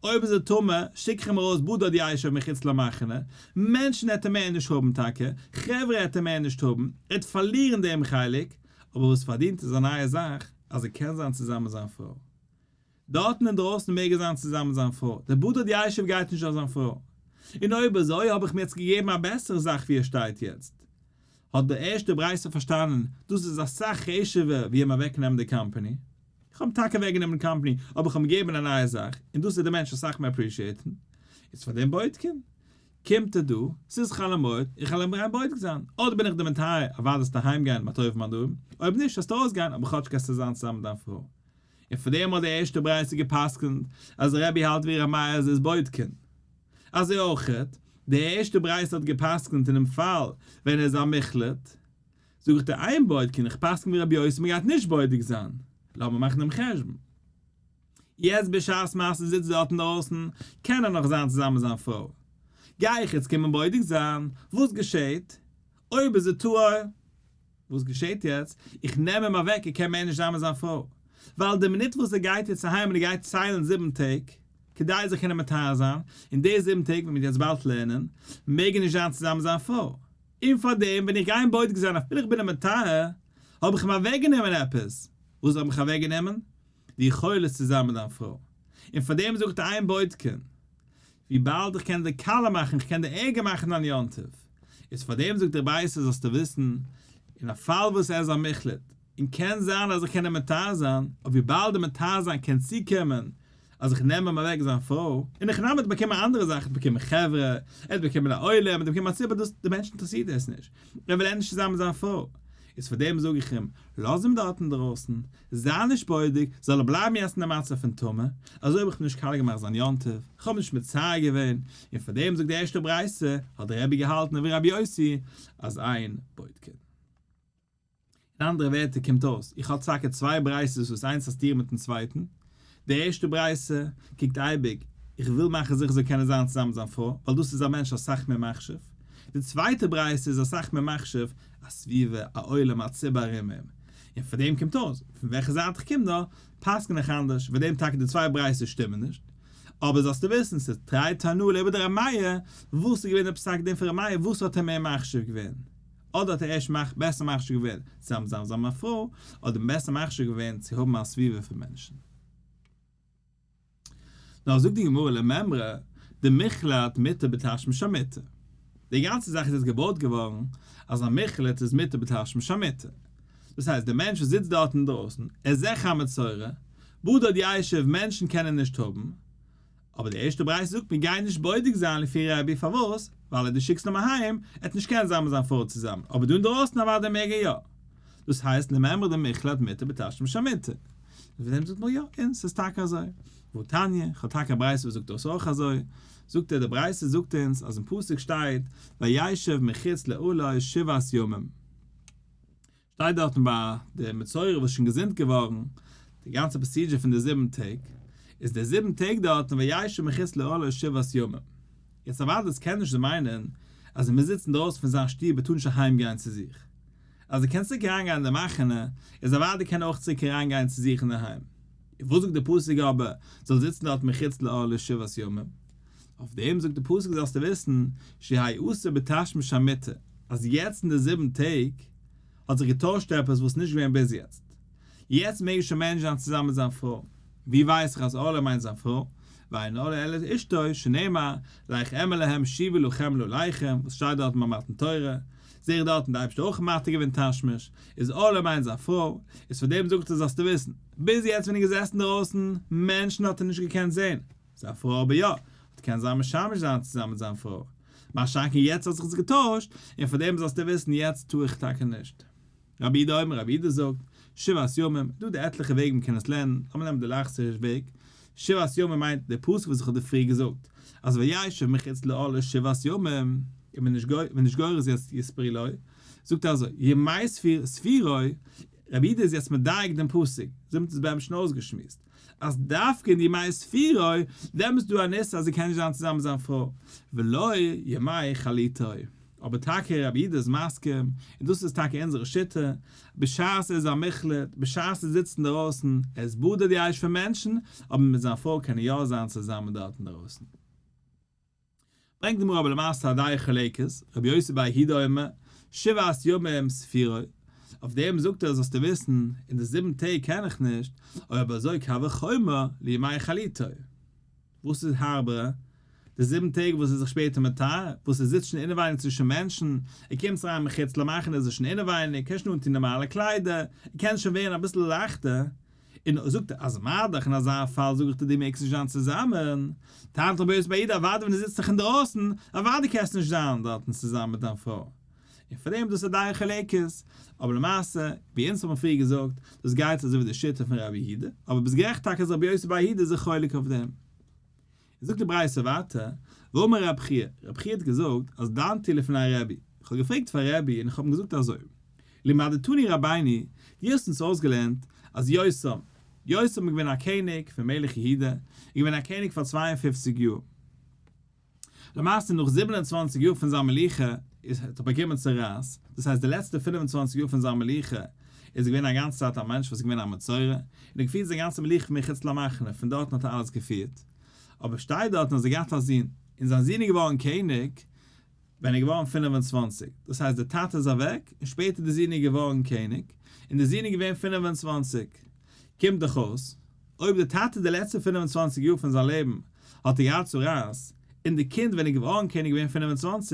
אויב איז ער טמא, שיק איך אים ארויס בדד ישב מחוץ למחנה, מענטשן וועט ער מער נישט האבן טאקע, חברה וועט ער מער נישט האבן, ער וועט פארלירן דעם חלק, אבער וואס פארדינט איז א נייע זאך, אז ער קען זיין צוזאמען מיט זיין פרוי. דארטן אינדרויסן מעג ער זיין צוזאמען מיט זיין פרוי, דער בדד ישב גייט נישט אויף זיין פרוי. און אויב אזוי האב איך מיר יעצט געגעבן א בעסערע זאך ווי ער שטייט יעצט. האט די ערשטע ברייתא פארשטאנען, דאס איז אסאך חשוב'ער ווי אים אוועקנעמען די קאמפאני. איך האב אים טאקע אוועקגענומען די קאמפאני, אבער איך האב אים געגעבן א נייע זאך, און דאס וועט דער מענטש אסאך מער appreciate ן. איז פאר דעם בודקין. קומט ער דא, ס'איז חול המועד, איך וועל אים גיין בודק זיין. אדער בין איך דיר מטהר, אוודאי זאלסטו אהיימגיין מה טוב ומה נעים, אויב נישט זאלסטו ארויסגיין, אבער כאטש קענסטו זיין צוזאמען מיט דיין פרוי. און פאר דעם האט די ערשטע ברייתא גע'פסק'נט אז רבי האלט ווי ר' מאיר אז עס איז בודקין. אזוי אויכעט, די ערשטע ברייתא האט גע'פסק'נט אינעם פאל ווען ער איז א מוחלט. זאג איך דיר אין בודקין, איך פסק'ן ווי רבי יוסי מ'גייט נישט בודק זיין. לאמיר מאכן דעם חשבון. יעצט בשעת מעשה זיצט דארט אינדרויסן, קען ער נאך זיין צוזאמען מיט זיין פרוי. גיי איך יעצט קומען בודק זיין, וואס געשעט? אויב איז ער טהור, וואס געשעט יעצט? איך נעם אים אוועק ער קען מער נישט זיין מיט זיין פרוי, ווייל די מינוט וואס ער גייט יעצט אהיים און ער גייט ציילן זיבן טעג, כדי זיך קענען מטהר זיין, אין די זיבן טעג ווען מ'וועט יעצט באלד לערנען, מעג ער נישט זיין צוזאמען מיט זיין פרוי. און פארדעם ווען איך גיי אים בודק זיין אפילו איך בין אים מטהר, האב איך אים אוועקגענומען עפעס. וואס האב איך אוועקגענומען? די יכולת צו זיין מיט דיין פרוי. און פארדעם זאגט אין בודקין. וויבאלד איך קען דיר קאלע מאכן, איך קען דיר ערגער מאכן דיין יום טוב, איז פאר דעם זאגט רבי יוסי זאלסטו וויסן, אין א פאל וואס ער איז א מוחלט, און קען זיין אז איך קען אים מטהר זיין, אבער וויבאלד די מטהר זיין קען צוקומען אז איך נעם אים אוועק זיין פרוי, און איך נעם ער האט באקומען אנדערע זאכן, ער האט באקומען חברה, ער האט באקומען א עולם, ער האט באקומען א ציבור, דאס די מענטש אינטערעסירט דאס נישט, ער וויל ענדערש זיין מיט זיין פרוי, איז פאר דעם זאג איך אים, לאז אים דארט אינדרויסן, זיי נישט בודק, זאל ער בלייבן יעצט אין די מצב פון טומאה, אזוי האב איך נישט קאלע געמאכט זיין יום טוב, איך האב נישט מצער געווען, און פאר דעם זאגט די ערשטע ברייתא, האט דער רבי געהאלטן ווי רבי יוסי, אז אין בודקין. אין אנדערע ווערטער קומט אויס, איך האב טאקע צוויי ברייתות וואס איינס א סתירה מיטן צווייטן, די ערשטע ברייתא קוקט אייביג, איך וויל מאכן זיכער זאל קענען זיין צוזאמען מיט זיין פרוי, ווייל דאס איז א מענטש אסאך מער מחשיב, די צווייטע ברייתא איז אסאך מער מחשיב, א סביבה, א עולם, א ציבור ארום אים. און פון דעם קומט אויס, פון וועלכע זייט איך קום נאר, פסק'ן איך אנדערש, וועגן דעם טאקע די צוויי ברייתות שטימען נישט. אבער זאלסטו וויסן, ס'איז תרי תנאי אליבא דר' מאיר, וואס איז געווען דער פסק דין פון ר' מאיר, וואס האט ער מער מחשיב געווען? אדער האט ער ערשט בעסער מחשיב געווען צו האבן זיין זיין פרוי, אדער בעסער מחשיב געווען צו האבן א סביבה פון מענטשן? נאר זאגט די גמרא למימרא דמוחלט מותר בתשמיש המיטה. די גאנצע זאך איז יעצט געבויט געווארן אז א מוחלט איז מותר בתשמיש המיטה. דאס הייסט די מענטש וואס זיצט דארט אינדרויסן, ער איז זיכער א מצורע, בדד ישב מענטשן קענען נישט האבן, אבער די ערשטע ברייתא זאגט מיר גיי נישט בודק זיין לפי רבי פארוואס? ווייל אז דו שיקסט אים אהיים ער וועט נישט קענען זיין מיט זיין פרוי צוזאמען אבער דא אינדרויסן אוודאי מעג ער יא. דאס הייסט למימרא דמוחלט מותר בתשמיש המיטה. און פון דעם זאגט מען יא און ס'איז טאקע אזוי. והתניא, כ'האב טאקע א ברייתא וואס זאגט דאס אויך אזוי. זאגט ער די ברייתא זאגט אונז אז אין פסוק שטייט וישב מחוץ לאהלו שבעת ימים. שטייט דארטן ביי די מצורע וואס איז שוין געזונט געווארן, די גאנצע procedure פון די זיבן טעג. איז די זיבן טעג דארטן וישב מחוץ לאהלו שבעת ימים. יעצט אוודאי דאס קען נישט מיינען אז ער מוז זיצן דרויסן פון זיין שטוב ער טאר נישט אהיים גיין צו זיך. אז ער קען צוריק אריין גיין אין די מחנה, איז אוודאי קען ער אויך צוריק אריין גיין צו זיך אינדערהיים. און וואס זאגט די פסוק אבער זאל זיצן דארט מחוץ לאהלו שבעת ימים? אויף דעם זאגט די פסוק זאלסטו וויסן שיהא אסור בתשמיש המיטה, אז יעצט אין די זיבן טעג האט זיך געטוישט עפעס וואס איז נישט געווען ביז יעצט, יעצט מעג שוין מענטש זיין צוזאמען מיט זיין פרוי, ווי ווייס איך אז אהלו מיינט זיין פרוי? ואין אהלו אלא אשתו, שנאמר, לך אמור להם שובו לכם לאהליכם, וואס שטייט דארטן ביי מתן תורה, זעה איך דארטן די אייבערשטער אויך מתיר געווען תשמיש, איז אהלו מיינט זיין פרוי, איז פאר דעם זאגט ער זאלסטו וויסן, ביז יעצט ווען ער איז געזעסן דערויסן, מענטשן האט ער נישט געקענט זען, זיין פרוי אבער יא, האט קען זיין משמש זיין צוזאמען מיט זיין פרוי, מה שאין כן יעצט האט זיך עס געטוישט, און פאר דעם זאלסטו וויסן יעצט טאר איך טאקע נישט. רבי יהודה אומר, רבי יהודה זאגט, שבעת ימים, דא די עטליכע וועגן מ'קען עס לערנען, לאמיר נעמען די לייכסטע וועג, שבעת ימים מיינט די פסוק וואס איך האב דיר פריער געזאגט, אז וישב מחוץ לאהלו שבעת ימים, און מען נישט גורס יעצט יספרו לו, זאגט ער אזוי, ימי ספירו, רבי יהודה איז יעצט מדייק דעם פסוק, אזוי האט מען עס באמת שוין אויסגעשמועסט, אז דווקא אין די ימי ספירו, דעמאלטס איז דא אן איסור אז ער קען נישט זיין צוזאמען מיט זיין פרוי, ולא ימי חלוטו. אבער טאקע רבי יהודה איז מסכים, און דאס איז טאקע אונזערע שיטה, בשעת ער איז א מוחלט, בשעת ער זיצט אינדערויסן, ער איז בדד ישב פון מענטשן, אבער מיט זיין פרוי קען ער יא זיין צוזאמען דארט אינדערויסן. ברענגט די גמרא אבער למעשה א דעה חולקת, רבי יוסי בר יהודה אומר, שבעת ימים ספירו, אויף דעם זאגט ער זאלסטו וויסן, אין די זיבן טעג קען איך נישט, אויב אזוי קל וחומר לימי חלוטו. וואס איז הארבער? די זיבן טעג וואס איז זיך שפעטער מטהר, וואס ער זיצט שוין אינעווייניג צווישן מענטשן, ער קומט אריין מחוץ למחנה איז ער שוין אינעווייניג, קען שוין אנטון נארמאלע קליידער, ער קען שוין ווערן אביסל לייכטער, און זאגט ער אז מה דאך אין אזא פאל זאג איך דיר דו מעגסט נישט זיין צוזאמען, טענה'ט רבי יוסי בר יהודה אוודאי ווען דו זיצט זיך אינדרויסן, אוודאי קענסטו נישט זיין דארטן צוזאמען מיט דיין פרוי, און פאר דעם דאס איז א דעה חולקת, אבער למעשה, ווי אונז האבן פריער געזאגט, דאס גייט אזוי ווי די שיטה פון רבי יהודה, אבער ביסט גערעכט טאקע אז רבי יוסי בר יהודה איז זיך חולק אויף דעם. און זאגט די ברייתא ווייטער, ואמר רב חייא, רב חייא האט געזאגט, אז דנתי לפני רבי, איך האב געפרעגט פאר רבי און איך האב אים געזאגט אזוי, לימדתנו רבינו, דו האסט אונז אויסגעלערנט אז יותם, יותם איז געווען א קעניג פון מלך יהודה, איז געווען א קעניג פאר 52 יאר, למעשה נאך 27 יאר פון זיין מלוכה איז האט ער באקומען צרעת, דאס הייסט די לעצטע 25 יאר פון זיין מלוכה איז ער געווען א גאנצע צייט א מענטש וואס איז געווען א מצורע, און ער געפירט זיין גאנצע מלוכה פון מחוץ למחנה, פון דארטן האט ער אלעס געפירט. אבער שטייט דארטן אז ער געהאט א זון, און זיין זון איז געווארן קעניג ווען ער איז געווארן 25, דאס הייסט דער טאטע איז אוועק, און שפעטער די זון איז געווארן קעניג, און די זון איז געווען 25, קומט דאך אויס, אויב די טאטע די לעצטע 25 יאר פון זיין לעבן האט ער געהאט צרעת, און די קינד ווען ער איז געווארן קעניג געווען 25,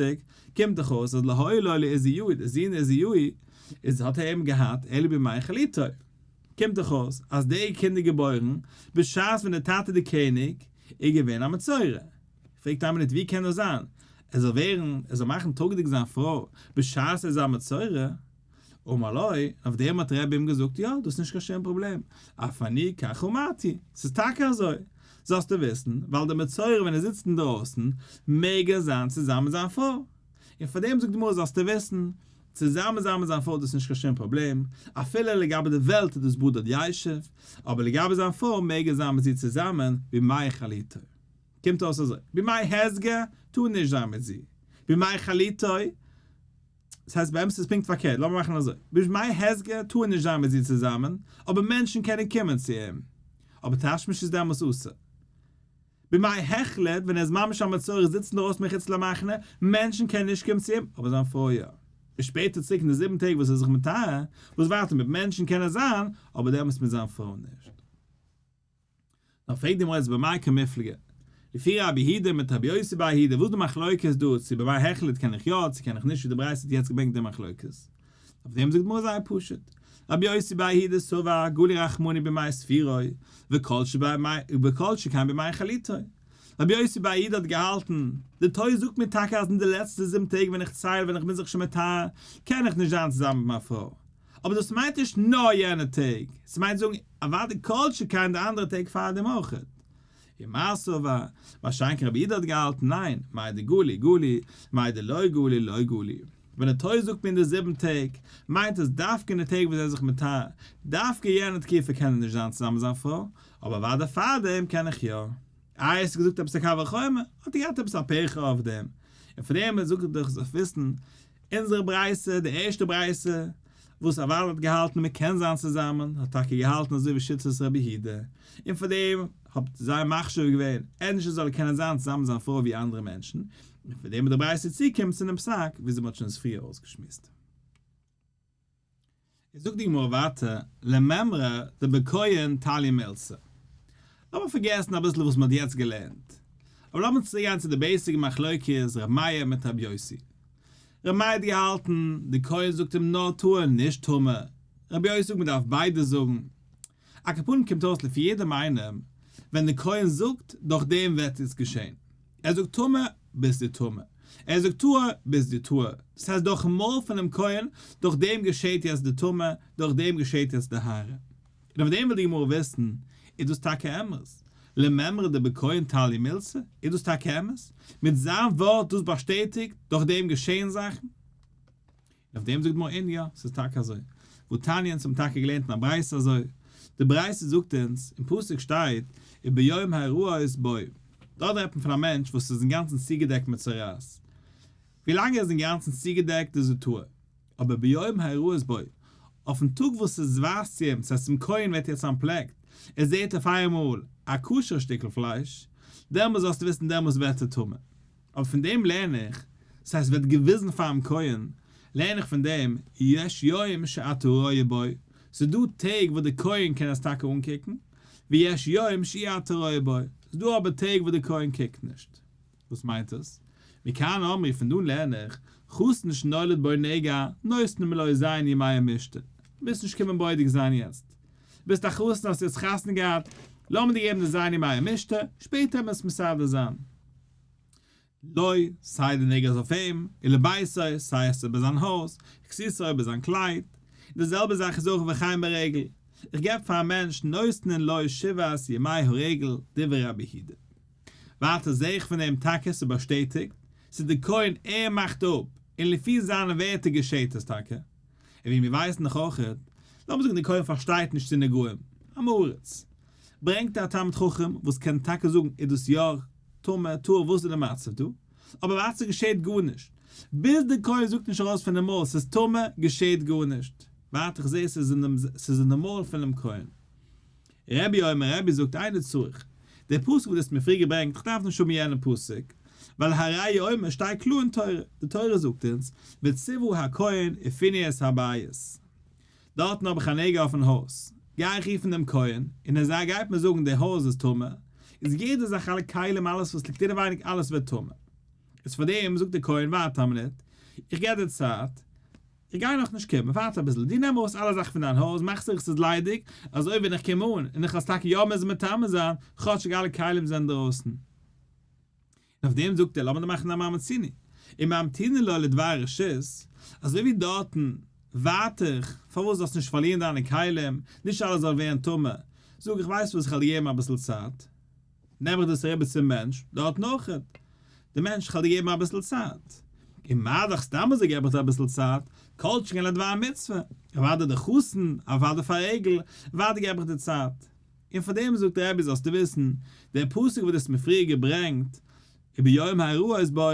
קומט דאך אויס אז לא היה לו לעוזיהו, די זון עוזיהו איז האט ער אים געהאט אלא בימי חלוטו. קומט דאך אויס אז די קינד איז געבוירן בשעת ווען די טאטע די קעניג איז געווען א מצורע. פרעגט איין מינוט ווי קען דאס זיין? ער זאל ווערן, ער זאל מאכן טראגעדיג זיין פרוי בשעת ער איז א מצורע? אמר לו, אויף דעם האט רבי אים געזאגט, יא, דאס איז נישט קיין שום פראבלעם, אף אני כך אמרתי, ס'איז טאקע אזוי, זאלסטו וויסן, ווייל דער מצורע ווען ער זיצט אינדרויסן, מעג ער זיין צוזאמען מיט זיין פרוי, און פאר דעם זאגט די גמרא זאלסטו וויסן, צוזאמען זיין מיט זיין פרוי דאס איז נישט קיין שום פראבלעם, אפילו לגבי די וועלט איז דאס בדד ישב, אבער לגבי זיין פרוי מעג ער זיין מיט זי צוזאמען בימי חלוטו. קומט אויס אזוי, בימי הסגר טאר נישט זיין מיט זי, בימי חלוטו, דאס הייסט באמת איז פונקט פארקערט, לאמיר מאכן אזוי, בימי הסגר טאר נישט זיין מיט זי צוזאמען, אבער מענטשן קענען קומען צו אים, אבער תשמיש איז דעמאלס אסור. בימי החלט ווען ער איז ממש א מצורע זיצן דרויסן מחוץ למחנה, מענטשן קענען נישט קומען צו אים, אבער זיין פרוי יא. און שפעטער צוריק אין די זיבן טעג וואס ער איז זיך מטהר, וואס ווייטער מיט מענטשן קען ער זיין, אבער דעמאלס מיט זיין פרוי נישט. נאר פרעגט די גמרא איז במאי קמיפלגי? לפי רבי יהודה מיט רבי יוסי בר יהודה וואס די מחלוקת דא צו בימי החלט קען איך יא צו קען איך נישט ווי די ברייתא האט יעצט געברענגט די מחלוקת אויף דעם זאגט די גמרא זייער פשוט רבי יוסי בר יהודה סבר גלי רחמנא בימי ספירו וכל שכן בימי חלוטו רבי יוסי בר יהודה האט געהאלטן די תורה זאגט מיר טאקע אז אין די לעצטע זיבן טעג ווען איך צייל ווען איך בין זיך שוין מטהר קען איך נישט זיין צוזאמען מיט מיין פרוי אבער דאס מיינט נישט נאר יענע טעג, ס'מיינט זאגן אוודאי כל שכן די אנדערע טעג פאר דעם אויך. ומר סבר, מה שאין כן רבי יהודה האט געהאלטן ניין, מאי דגלי גלי, מאי דלא גלי לא גלי. ווען די תורה זאגט מיר אין די זיבן טעג, מיינט עס דווקא אין די טעג וואס ער איז זיך מטהר, דווקא יענע תקופה קען ער נישט זיין צוזאמען מיט זיין פרוי, אבער אוודאי פארדעם קען איך יא. איי האסטו געזאגט עפעס א קל וחומר, האט ער געהאט עפעס א פירכא אויף דעם, און פון דעם זאגט ער דאך זאלסט וויסן, אונזערע ברייתא, די ערשטע ברייתא, וואס אוודאי האט געהאלטן מען קען זיין צוזאמען, האט טאקע געהאלטן אזוי ווי שיטת רבי יהודה, און פאר דעם האט זיי מחשיב געווען, ענדערש זאל ער קענען זיין צוזאמען מיט זיין פרוי ווי אנדערע מענטשן, און פאר דעם איז די ברייתא צוקומען צו דעם פסק, וויאזוי מען האט שוין עס פריער אויסגעשמועסט. איז זאגט די גמרא ווייטער, למימרא דבכהן תליא מילתא. לאמיר פארגעסן אביסל וואס מען האט יעצט געלערנט, אבער לאמיר צוריק גיין צו די basic מחלוקת ר' מאיר מיט ר' יוסי. ר' מאיר האט געהאלטן, די כהן זאגט אים נאר טהור נישט טמא, ר' יוסי זאגט מען דארף ביידע זאגן. על כל פנים קומט אויס לפי יעדעם איינעם, ווען די כהן זאגט, דורך דעם וועט עס געשען. ער זאגט טמא, ביסטו טמא. ער זאגט טהור, ביסטו טהור. דאס הייסט דורכן מויל פונעם כהן, דורך דעם געשעט יעצט די טומאה, דורך דעם געשעט יעצט די טהרה. און אויף דעם וויל די גמרא וויסן, איז דאס טאקע אמת? למימרא דבכהן תליא מילתא, איז דאס טאקע אמת? מיט זיין ווארט דאס באשטעטיגט, דורך דעם געשען זאכן? און אויף דעם זאגט גמרא אין יא, ס'איז טאקע אזוי. והתניא אונז האבן טאקע געלערנט אין א ברייתא אזוי. די ברייתא זאגט אונז, אין פסוק שטייט, וביום הראות בו. דארט רעדט מען פון א מענטש וואס איז אינגאנצן צוגעדעקט מיט צרעת. ווילאנג ער איז אינגאנצן צוגעדעקט איז ער טהור. אבער ביום הראות בו, אויפן טאג וואס עס ווייזט צו אים, ס'הייסט צום כהן ווערט יעצט אנטפלעקט, ער זעט אויף איינמאל א כשר שטיקל פלייש, דעמאלס זאלסטו וויסן דעמאלס ווערט ער טמא. אבער פון דעם לערן איך, ס'הייסט ווערט געוויזן פאר'ן כהן, לערן איך פון דעם, יש יום שאתה רואה בו, ס'איז דא טעג וואס דער כהן קען עס טאקע אנקוקן, ויש יום שאי אתה רואה בו, ס'איז דא אבער טעג וואס דער כהן קוקט נישט. וואס מיינט עס? מכאן אמרו, פון דא לערן איך, חתן שנולד בו נגע, נותנין לו ז' ימי המשתה. מוזט נישט קומען בודק זיין יעצט. ביסט א חתן האסט יעצט חתונה געהאט, לאמיר דיר געבן די ז' ימי המשתה, שפעטער וועט מען עס מסדר זיין. לו, סיי די נגע איז אויף אים, ולביתו, סיי עס איז ביי זיין הויז, כסותו ביי זיין קלייד. און די זעלבע זאך איז אויך וכן ברגל. איך געב פאר א מענטש נותנין לו שבעת ימי הרגל, דברי רבי יהודה. ווייטער זעה איך פון דעם טאקע ס'איז באשטעטיגט, ס'איז די כהן ער מאכט אפ, און לפי זיינע ווערטער געשעהט עס טאקע. און ווי מיר ווייסן דאך אויכעט, לאמיר זאגן די כהן פארשטייט נישט צו נגעים, עם הארץ. ברענגט ער א תלמיד חכם וואס קען טאקע זאגן איז דאס יא טמא, טהור וואס איז די מצב דא, אבער ווייטער געשעהט גארנישט, ביז די כהן זאגט נישט ארויס פונעם מויל ס'איז טמא געשעהט גארנישט, ווייטער איך זעה ס'איז אין דעם ס'איז אין די מויל פונעם כהן. רבי אומר רבי זאגט אינו צריך, דער פסוק וואס דו האסט מיר פריער געברענגט, איך דארף נישט האבן יענעם פסוק, ווייל הרי הוא אומר שטייט קלאר אין תורה, די תורה זאגט אונז, וציוה הכהן ופנו את הבית. דארטן האב איך א נגע אויפן הויז, גיי איך רופן דעם כהן, און ער זיי גייט מיר זאגן דער הויז איז טמא, איז יעדע זאך אלע כלים אלעס וואס ליגט אינעווייניג אלעס ווערט טמא. איז פאר דעם זאגט דער כהן ווארט א מינוט, איך געב דיר צייט, איך גיי נאך נישט קומען, ווארט אביסל, דו נעם ארויס אלע זאכן פון דיין הויז, מאך זיכער ס'איז ליידיג, אזוי ווען איך קום אן, און איך וועל עס טאקע יא מוזן מטמא זיין, כאטשיג אלע כלים זענען דרויסן. און אויף דעם זאגט ער, לאמיר דיר מאכן א מה מצינו, וממתינין לו לדבר רשות, אזוי ווי דארטן ווארט איך, פארוואס זאלסטו נישט פארלירן דיינע כלים, נישט אלעס זאל ווערן טמא, זאג איך, ווייסט וואס, איך וועל דיר געבן אביסל צייט, נעם איך דאס אריבער צום מענטש, דארט נאכעט. דער מענטש, כ'וועל דיר געבן אביסל צייט. און מה דאך סתם אזוי געב איך דיר אביסל צייט, כל שכן לדבר מצוה, אוודאי די חתן, אוודאי פאר עגל, אוודאי געב איך דיר צייט. און פאר דעם זאגט רבי זאלסטו וויסן, דער פסוק וואס דו האסט מיר פריער געברענגט, וביום הראות בו,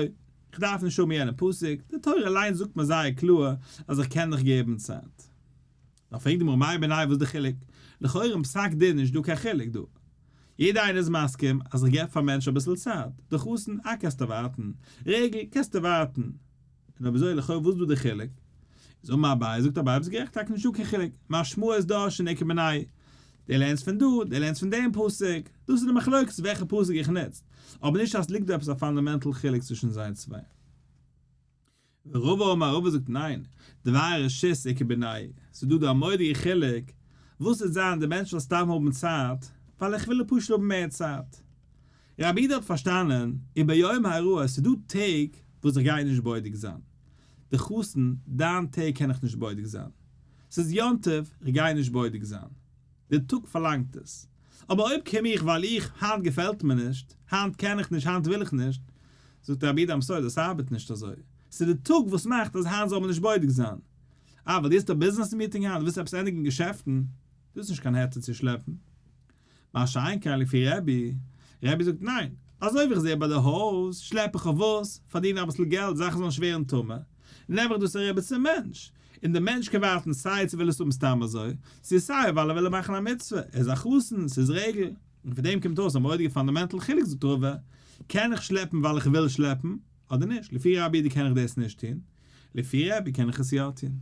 כ'דארף נישט האבן יענעם פסוק, די תורה אליינס זאגט מיר זייער קלאר אז איך קען דיך געבן צייט. נאר פרעגט די גמרא מאי בינייהו וואס איז די חילוק? לכאורה אין פסק דין נישט דא קיין חילוק דא. יעדער איינער איז מסכים אז איך געב פאר מענטש אביסל צייט, די חתן, אה קענסטו ווארטן, רגל, קענסטו ווארטן. און אויב אזוי לכאורה וואס איז דא די חילוק? איז אמר אביי, זאגט אביי ביסט גערעכט טאקע נישט דא קיין חילוק, משמעות דורשין איכא בינייהו, דו לערנסט פון דא, דו לערנסט פון דעם פסוק, דאס איז די מחלוקת וועלכע פסוק איך נוץ, אבער נישט אז ס'ליגט דא עפעס א fundamental חילוק צווישן זיי צוויי. ורבא אמר רבא זאגט ניין, דבר רשות איכא בינייהו, ס'איז דא דא א מורא'דיגע חילוק, וואס וועט זיין די מענטש זאל סתם האבן צייט, ווייל איך וויל פשוט האבן מער צייט. רבי יהודה האט פארשטאנען, וביום הראות ס'איז דא טעג וואס איך גיי נישט בודק זיין, די חתן, דיין טעג קען איך נישט בודק זיין, ס'איז יום טוב, איך גיי נישט בודק זיין, די טאג פארלאנגט עס. אבער אויב קום איך ווייל איך, היינט געפעלט מיר נישט, היינט קען איך נישט, היינט וויל איך נישט, זאגט רבי יהודה I'm sorry, דאס ארבעט נישט אזוי. ס'איז די טאג וואס מאכט אז היינט זאל מען נישט בודק זיין. אה, ווייל דו האסט א ביזנעס מיטינג היינט, דו ווילסט עפעס ענדיגן געשעפטן, דאס איז נישט קיין היתר צו שלעפן. מה שאין כן לפי רבי, רבי זאגט ניין, אזוי ווי איך זע ביי די הויז, שלעפ איך אויף וואס, פארדין אביסל געלט, זאכן זאלן נישט ווערן טמא, נעם איך דאס אריבער צום מענטש, און דער מענטש קען ווארטן סיי צו וויל עס האבן סתם אזוי, צו סיי ווייל ער וויל מאכן א מצוה, ער איז א חתן, ס'איז רגל, און פון דעם קומט אויס א מורא'דיגע fundamental חילוק זאגט רבא, קען איך שלעפן ווייל איך וויל שלעפן, אדער נישט, לפי רבי יהודה קען איך דאס נישט טון, לפי רבי קען איך עס יא טון.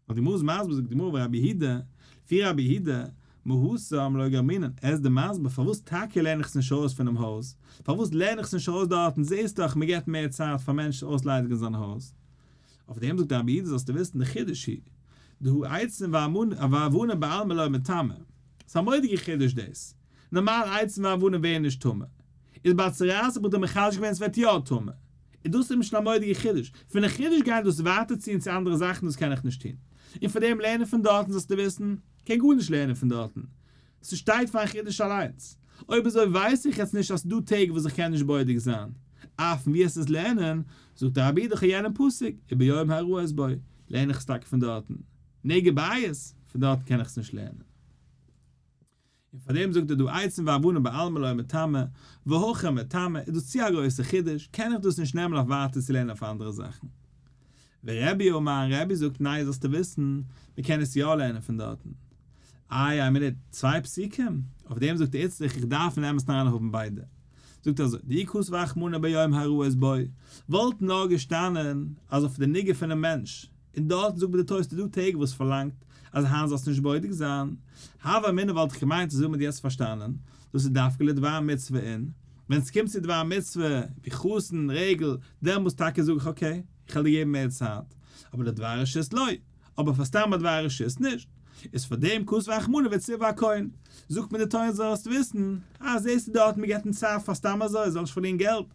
נאר די גמרא איז מסביר זאגט די גמרא ורבי יהודה, לפי רבי יהודה, מהתם לא גמרינן, ער איז די מסביר פארוואס טאקע לערן איך עס נישט ארויס פונעם הויז, פארוואס לערן איך עס נישט ארויס דארטן, זעסט דאך מען געבט מער צייט פאר מענטש אויסליידיגן זיין הויז. אויף דעם זאגט רבי יהודה זאלסטו וויסן די חידוש היא, דהא עצים ואבנים בעלמא לא מטמא, ס'איז א מורא'דיגע חידוש דאס, נארמאל עצים ואבנים ווערן נישט טמא, איז ביי צרעת האב איך דיר מחדש געווען ס'ווערט יא טמא, איז דאס למשל א מורא'דיגע חידוש, פון די חידוש גיין דאס ווייטער ציען צו אנדערע זאכן דאס קען איך נישט טון, און פון דעם לערנען פון דארטן זאלסטו וויסן, קען גארנישט לערנען פון דארטן, ס'שטייט פארן חידוש אליינס, אויב אזוי ווייס איך יעצט נישט אז ס'דא טעג וואס איך קען נישט בודק זיין, אה פון ווי עס איז לערנען, זאגט רבי דאך אין יענעם פסוק, וביום הראות בו, לערן איך עס טאקע פון דארטן, נגע בית, פון דארטן קען איך עס נישט לערנען. און פאר דעם זאגט ער דא עצים ואבנים בעלמא לא מטמא, והכא מטמא, איז דאס צו א גרויסע חידוש, קען איך דאס נישט נעמען אויף ווייטער צו לערנען אויף אנדערע זאכן. ורבי אמר, און רבי זאגט ניין זאלסטו וויסן, מען קען עס יא לערנען פון דארטן. איי איי מינוט, צוויי פסוקים? אויף דעם זאגט ער איצטער איך דארף אין אמת'ן אריין האבן ביידע. זאגט ער אזוי, דאי כתב רחמנא ביום הראות בו, וואלט נאר געשטאנען אז אויף די נגע פונעם מענטש, און דארטן זאגט מיר די תוס' דא טעג וואס פארלאנגט אז היינט זאלסטו נישט בודק זיין, הוה אמינא וואלט איך געמיינט אזוי האט מען יעצט פארשטאנען, דאס איז דווקא לדבר מצוה אין, ווען ס'קומט צו דבר מצוה, ווי חתן, רגל, דעמאלס טאקע זאג איך okay, איך וועל דיר געבן מער צייט, אבער לדבר רשות לא, אבער פאר סתם א דבר רשות נישט, איז פאר דעם כתב רחמנא וציוה הכהן, זאגט מיר די תורה זאלסט וויסן, אז זעסטו דארט מען געבט אים צייט פאר סתם אזוי, זאל נישט פארלירן געלט,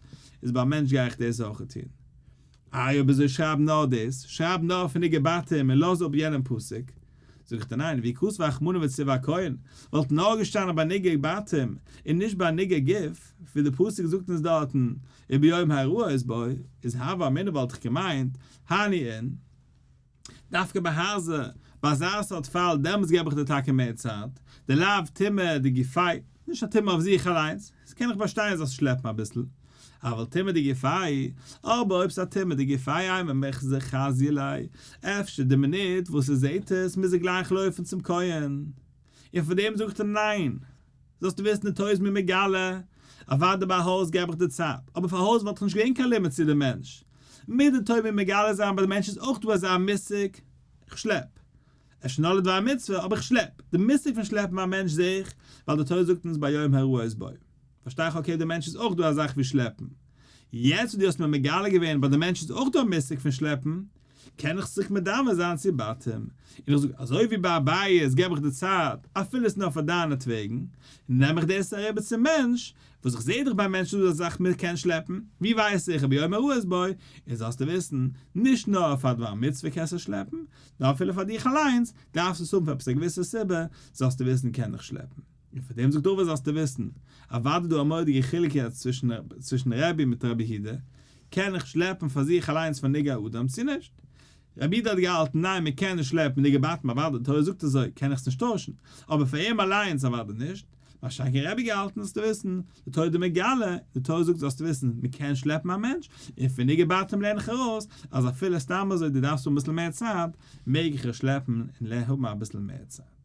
איז ביי א מענטש גיי איך דאס אויך טון. איי אויב אזוי שרייב נאר דאס, שרייב נאר פון נגעי בתים און לאז אפ יענעם פסוק. זאג איך דיר ניין, ואי כתב רחמנא וציוה הכהן, וואלט נאר געשטאנען ביי נגעי בתים און נישט ביי נגעי גוף, ווי די פסוק זאגט אונז דארטן וביום הראות בו, איז הוה אמינא וואלט איך געמיינט, הני אין. דווקא ביי הייזער, ביי אזא סארט פאל, דעמאלטס געב איך דיר טאקע מער צייט, דלאו טומאה דגופיה, נישט א טומאה אויף זיך אליינס, עס קען איך באשטיין זאלסט שלעפן אביסל, אבל טומאה דגופיה, אבער אויב ס'איז א טומאה דגופיה אימא מיחזא חזיא ליה, אפשר די מינוט וואס ער זעט עס מוז ער גלייך לויפן צום כהן, און פאר דעם זאגט ער ניין. זאלסטו וויסן די תורה איז מיר מגלה, אוודאי ביי א הויז געב איך דיר צייט, אבער פאר א הויז וואלט איך נישט געווען קיין לימוד צו די מענטש. מוז די תורה מיר מגלה זיין ביי די מענטש איז אויך דא אזא מושג, איך שלעפ. אפשר נאר לדבר מצוה, אבער איך שלעפ. די מושג פון שלעפן ביי א מענטש זע איך, ווייל די תורה זאגט אונז ביום הראות בו. פארשטיי איך okay די מענטש איז אויך דא א זאך ווי שלעפן. יעצט וואס דו האסט מיר מגלה געווען ביי די מענטש איז אויך דא א מושג פון שלעפן, קען איך זיך מדמה זיין צו בתים, און איך זאג, אזוי ווי ביי א בית געב איך די צייט, אפילו עס איז נאר פאר דיינעטוועגן, נעם איך דאס אריבער צום מענטש, וואס איך זע דאך ביים מענטש איז דא א זאך מען קען שלעפן, ווי ווייס איך וביום הראות בו, און זאלסטו וויסן, נישט נאר פאר דבר מצוה קענסטו שלעפן, נאר אפילו פאר דיך אליינס, דארפסט עס האבן פאר עפעס א געוויסע סיבה, זאלסטו וויסן קען איך שלעפן. און פאר דעם זאגט רבא זאלסטו וויסן, אוודאי דא א מורא'דיגע חילוק יעצט צווישן רבי מיט רבי יהודה, קען איך שלעפן פאר זיך אליינס פאר נגעי אדם צו נישט? רבי יהודה האט געהאלטן ניין מען קען נישט שלעפן נגעי בתים אוודאי די תורה זאגט אזוי קען איך עס נישט טוישן, אבער פאר אים אליינס אוודאי נישט, מה שאין כן רבי געהאלטן זאלסטו וויסן, די תורה איז מגלה, די תורה זאגט זאלסטו וויסן מען קען שלעפן א מענטש, און פון נגעי בתים לערן איך ארויס אז אפילו סתם אזוי דו דארפסט האבן אביסל מער צייט, מעג איך עס שלעפן און האבן אביסל מער צייט.